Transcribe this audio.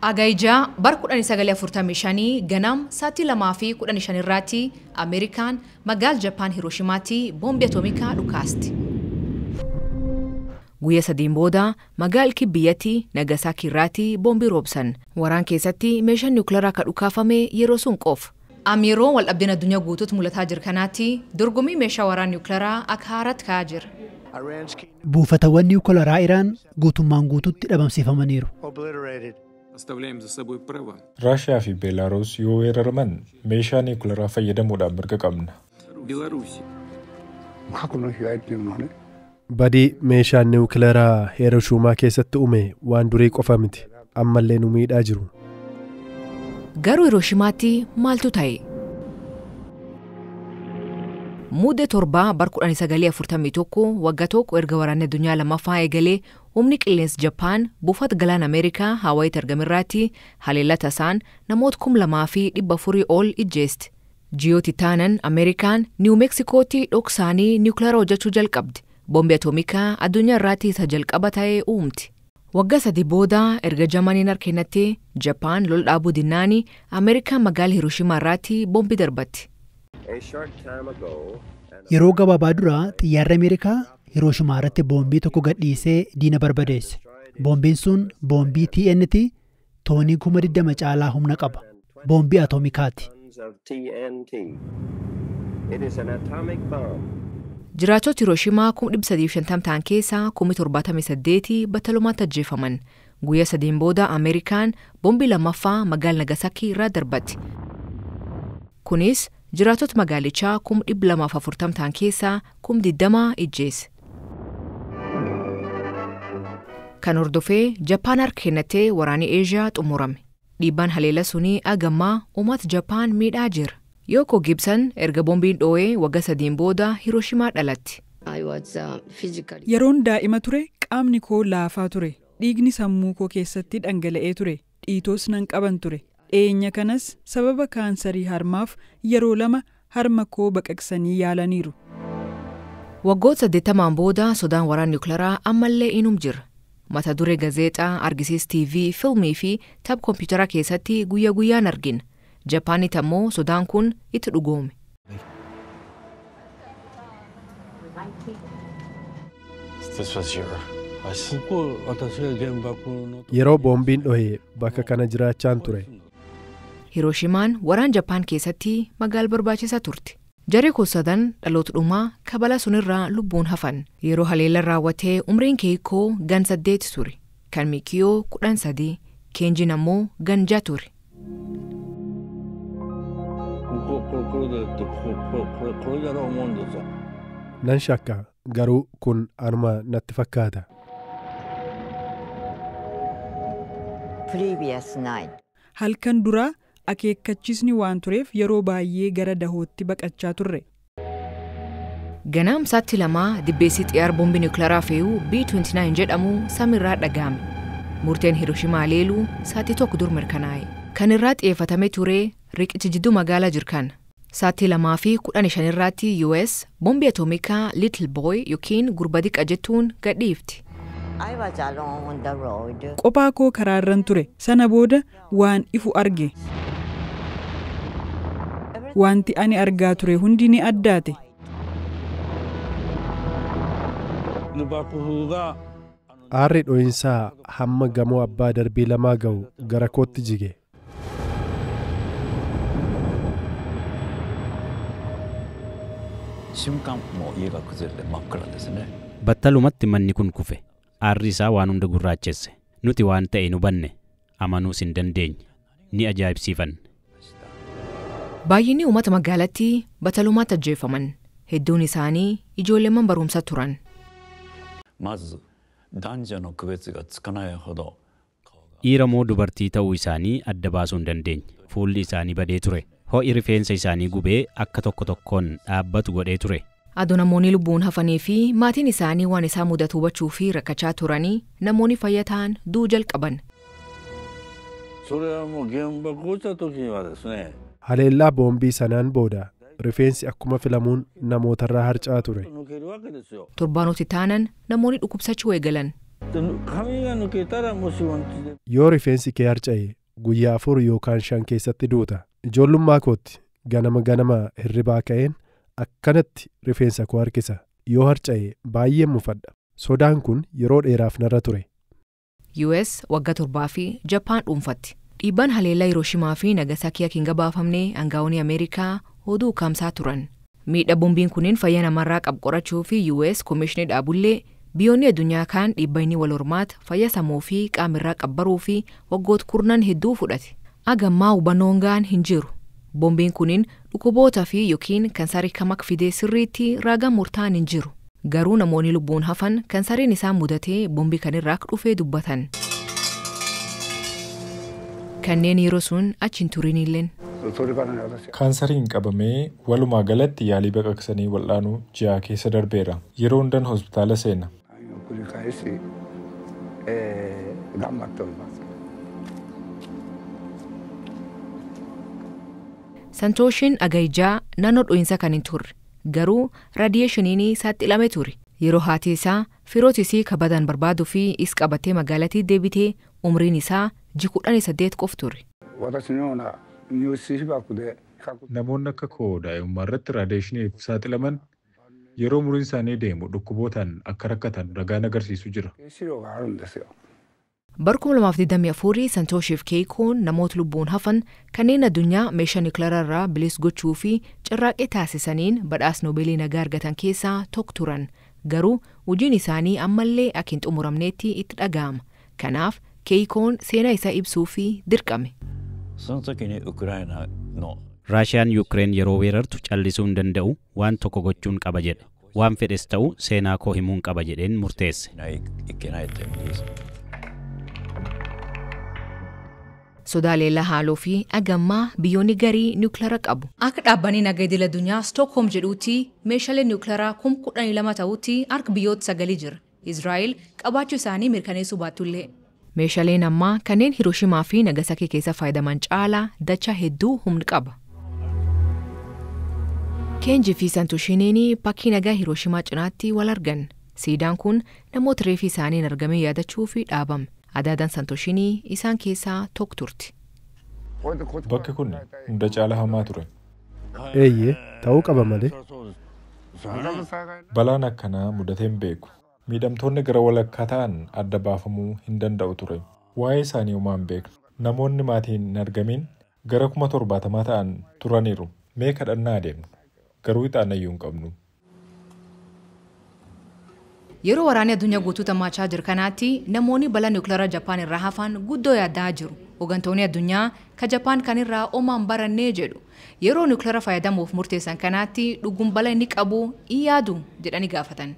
Agayijaa bar 1945 ganam sa'aatii 2:15 irratti Ameerikaan magaala Jappaan Hirooshimaatti boombii atoomikaa dhukaasti. Guyyaa sadiin booda magaala biyyattii Nagasaaki irratti boombii roobsan. Waraan keessatti meeshaan niwukilaraa kan dhukaafame yeroo sun qofa. Yeroo waldhabdeen addunyaa guutuutti mul'ataa jiru kanaatti dorgommii meeshaa waraana niwukilaraa akka haaraatti ka'aa jira. Buufatawwan niwukilaraa Iraan guutummaan guutuutti dhabamsiifamaniiru. Raashiyaa fi Beelaaruus yoo weeraraman meeshaa niwukilaraa fayyadamuudhaan mirga qabna. Badii meeshaan niwukilaraa Hirooshimaa keessatti uume waan durii qofa miti, ammallee nu miidhaa jiru. Garuu Hirooshimaatti maaltu ta'e? Muddee 7 bar 1941 waggaa tokko erga waraanni addunyaa lammaffaa eegalee humni qilleensa Jappaan buufata galaana Ameerikaa Hawaayitti argamirraatti haleellaa tasaan namoota 2,400 ol ijjeesti. Ji'ooti taanan Ameerikaan Niiwu Meeksikootti dhoksaanii niwukilaara hojjechuu jalqabdi. Boombii atoomikaa addunyaa irratti isa jalqaba ta'ee uumti. Waggaa sadii booda erga Jarmaniin harka kennattee Jappaan lola dhaabuu dinnaani Ameerikaan magaala Hirooshimaa irratti boombii darbatti. Yeroo gabaabaa dura xiyyaarri Ameerikaa Hirooshimaa irratti boombii tokko gadhiisee diina barbadeesse. Boombiin sun boombii TNT toonii 20,000 caalaa humna qaba. Boombii atoomikaati. Jiraattota Hirooshimaa 350,000 ta'an keessaa 78,000 battalumatti ajjeefaman. Guyyaa sadiin booda Ameerikaan boombii lammaffaa magaala Nagasaki irraa darbatti. Kunis jiraattota magaalichaa 240,000 ta'an keessaa 20,000 ijjeesse. Kan hordofee Jappaan harka kennattee waraanni Eeshiyaa xumurame. Dhiibbaan haleela sunii agammaa uummata Jappaan miidhaa jira. Yooko Gibson erga boombiin dhoo'ee waggaa sadiin booda Hirooshimaa dhalatti. Yeroon daa'ima ture qaamni koo laafaa ture. Dhiigni sammuu koo keessatti dhangala'ee ture. Dhiitoos nan qaban ture. Dhiyeenya kanas sababa kaansarii harmaaf yeroo lama harma koo baqaqsanii yaalaniiru. Waggoota 80 booda sodaan waraana niwukilaraa ammallee inum jira. Mata duree gazeexaa, argisiis TV, fiilmii fi tapha kompiitaraa keessatti guyyaa guyyaan argina. Japaanitti ammoo sodaan kun itti dhugoome. Yeroo boombiin dhohe bakka kana jiraachaan ture. Hirooshimaan waraan Jappaan keessatti magaala barbaachisaa turte. Jarri kun sadan dhaloota dhumaa kabala sunirraa lubbuun hafan. Yeroo haleellaan raawwatee umriin Keikoo gan 8 ture. Kan Mikiyoo 13, Keenjiin ammoo gan 6 ture. Nan shakka garuu kun anuma natti fakkaata. Halkan duraa akeekkachiisni waan tureef yeroo baay'ee gara dahootti baqachaa turre. Ganaam sa'aatii 2 dibbeessii xiyyaara boombii niwukilaraa fe'u B-29 jedhamu samiirraa dhaga'ame. Murteen Hirooshimaa haleeluu sa'aatii 1 dur mirkanaa'e. Kan irraa xiyyeeffatamee ture riqichi jidduu magaalaa jirkan. Sa'aatii 2:15 irratti US boombii atoomikaa Little Boy yookiin gurba diqa jettuun gadhiifti. Qophaa koo karaarran ture. Sana booda waan ifu arge. Wanti ani argaa ture hundi ni addaate. Aarri dho'insaa hamma gamoo abbaa darbii 2 ga'u gara kootti jige. Battalumatti manni kun kufe. Aarri isaa waan hunda gurraachesse. Nuti waan ta'e hin hubanne. Amanuus hin dandeenye. Ni ajaa'ibsiifanne. Baay'inni uummata magaalattii battalumatti ajjeefaman. Hedduun isaanii ijoolleewwan barumsaa turan. Dhiira moo dubartii ta'uu isaanii adda baasuu hin dandeenye. Fuulli isaanii badee ture. Ho'i rifeensa isaanii gubee akka tokko tokkoon dhaabbatu godhee ture. Adoo namoonni lubbuun hafanii fi maatiin isaanii waan isaa mudatu hubachuu fi rakkachaa turanii namoonni fayyaa ta'an du'uu jalqaban. Haleellaa boombii sanaan booda rifeensi akkuma filamuun namootarraa harca'aa ture. Torbaanoti taanan namoonni dhukkubsachuu eegalan. Yoo rifeensi kee harca'e guyyaa 4 yookaan 5 keessatti duuta. Ijoollummaa kootti ganama ganama hirribaa ka'een akkanatti rifeensa koo harkisa. Yoo harca'e baay'een mufadha. Sodaan kun yeroo dheeraaf narra ture. US waggaa 7 fi Jappaan dhuunfatti. Dhiibbaan haleellaa Hirooshimaa fi Nagasaakii akka hin gabaafamne aangaa'onni Ameerikaa oduu ukkaamsaa turan. Miidhaa boombiin kunneen fayyaa namarraa qabu qorachuu fi US Koomishinii dhaabullee biyyoonni addunyaa kaan dhiibba inni wal hormaata fayyaa sammuu fi qaamirraa qabbaruu fi waggoota kurnan hedduu fudhate. Hagammaa hubannoon ga'aan hin jiru. Boombiin kunneen dhukkuboota fi yookiin kansarii kam akka fidee sirriitti ragaa murtaa'an hin jiru. Garuu namoonni lubbuun hafan kansariin isaan mudatee boombii kanirraa akka dhufee dubbatan. Kanneen yeroo sun achi hin turin illeen. Kaansariin qabamee walumaa galatti yaalii baqaqsanii wal'aanuu ji'a keessa darbeera. Yeroo hundan hospitaala seena. Santooshiin Agayijaa naannoo dho'iinsa kan hin turre. Garuu raadiyeeshiniin saaxilame ture. Yeroo haati isaa firoota isii kabajaan barbaaduu fi is qabatee magaalattii deebitee umriin isaa ji'a 18 qofa ture. Namoonni akka koo daa'imummaa irratti raadiyeeshiniif saaxilaman yeroo umriin isaanii deemu dhukkubootaan akka rakkatan ragaan agarsiisu jira. Bara 2024 Santooshiif Keikoon namoota lubbuun hafan kanneen addunyaa meeshaa niwukilaraa irraa bilisa gochuu fi carraaqqii taasisaniin badhaasa Noobeelii nagaa argatan keessaa tokko turan. Garuu hojiin isaanii ammallee akka hin xumuramneetti itti dhaga'ama. Kanaaf Keikoon seenaa isaa ibsuu fi dirqame. Raashiyaan Yuukireen yeroo weerartu callisuu hin danda'u waan tokko gochuun qaba jedhe. Waan fedhes ta'u seenaa koo himuun qaba jedheen murteesse. Sodaalee haaloo fi hagammaa biyyoonni garii niwukilaara qabu. Akka dhaabbanni nagaa idil addunyaa Stookholm jedhuutti meeshaalee niwukilaraa 12,000 ta'utti harka biyyoota 9 jira. Israa'el qabaachuu isaanii mirkaneessuu baattullee. Meeshaaleen ammaa kanneen Hirooshimaa fi Nagasaakii keessa fayyadaman caalaa dachaa hedduu humna qaba. Keenji fi Santoshiniin pakkii nagaa Hirooshimaa cinaatti wal argan. Siidaan kun namoota reeffi isaanii hin argamin yaadachuuf dhaabame. Adaadaan Santoshinii isaan keessaa tokko turte. Bakki kun hunda caalaa hamaa ture. Eeyyee, ta'uu qaba malee. Balaan akkanaa mudatee hin beeku. Miidhamtoonni gara walakkaa ta'an adda baafamuu hin danda'u ture. Waa'ee isaanii homaa hin beeknu. Namoonni maatiin hin argamin gara 70,000 ta'an turaniiru. Mee kadhannaa adeemnu. Garuu ixaanayyuu hin qabnu. Yeroo waraanni addunyaa guutuu tammaachaa jiru kanaatti namoonni balaa niwukilaraa Jappaan irraa hafan guddoo yaaddaa jiru. Hooggantoonni addunyaa ka Jappaan kan irraa homaa hin barannee jedhu. Yeroo niwukilaara fayyadamuuf murteessan kanaatti dhugum balaa inni qabu hin yaadu jedhanii gaafatan.